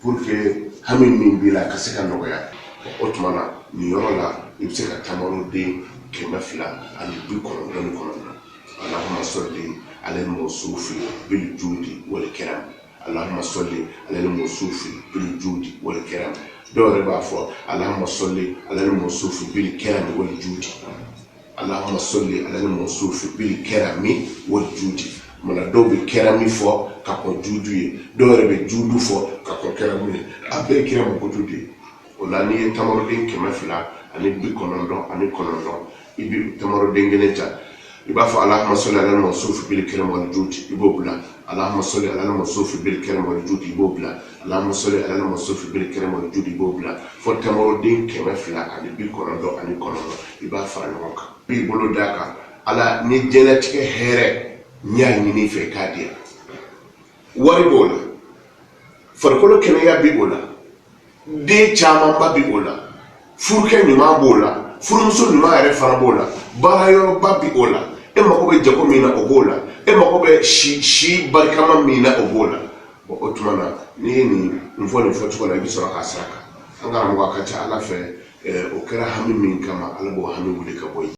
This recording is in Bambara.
Pour que hami min b'i la a ka se ka nɔgɔya, o tuma na nin yɔrɔ la, i bɛ se ka tamaroden 299, Allahumma salli ala al-mawsufi bil judi wal karam, Allahumma salli ala al-mawsufi bil judi wal karam. Dɔw yɛrɛ b'a fɔ Allahumma salli ala al-mawsufi bil karam wal judi, Allahumma salli ala al-mawsufi bil karami wal judi. Mana dɔw bɛ karami fɔ ka kɔn judu ye, dɔw yɛrɛ bɛ judu fɔ ka kɔn karamu ye. A bɛɛ ye kira mankutu de ye. O la, n'i ye tamaroden 299, i bɛ tamaroden kelen ta, i b'a fɔ Allahumma salli ala al-mawsufi bil karami wal judi, i b'o bila. Allahumma salli ala al-mawsufi bil karami wal judi, i b'o bila. Allahumma salli ala al-mawsufi bil karami wal judi, i b'o bila fo tamaroden 299, i b'a fara ɲɔgɔn kan, i b'i bolo d'a kan. Ala, ni diɲɛlatigɛ hɛrɛ n y'a ɲini i fɛ, i k'a di yan. Wari b'o la, farikolo kɛnɛya bɛ o la, den camanba bɛ o la, furukɛ ɲuman b'o la, furumuso ɲuman yɛrɛ fana b'o la, baarayɔrɔba bɛ o la, e mago bɛ jago min na, o b'o la, e mago bɛ si si barikama min na, o b'o la. Bon, o tuma na, n'i ye nin fɔ nin fɔcogo la, i bɛ sɔrɔ k'a saraka. An karamɔgɔ, a ka ca Ala fɛ, o kɛra hami min kama, Ala b'o hami wuli ka bɔ yen.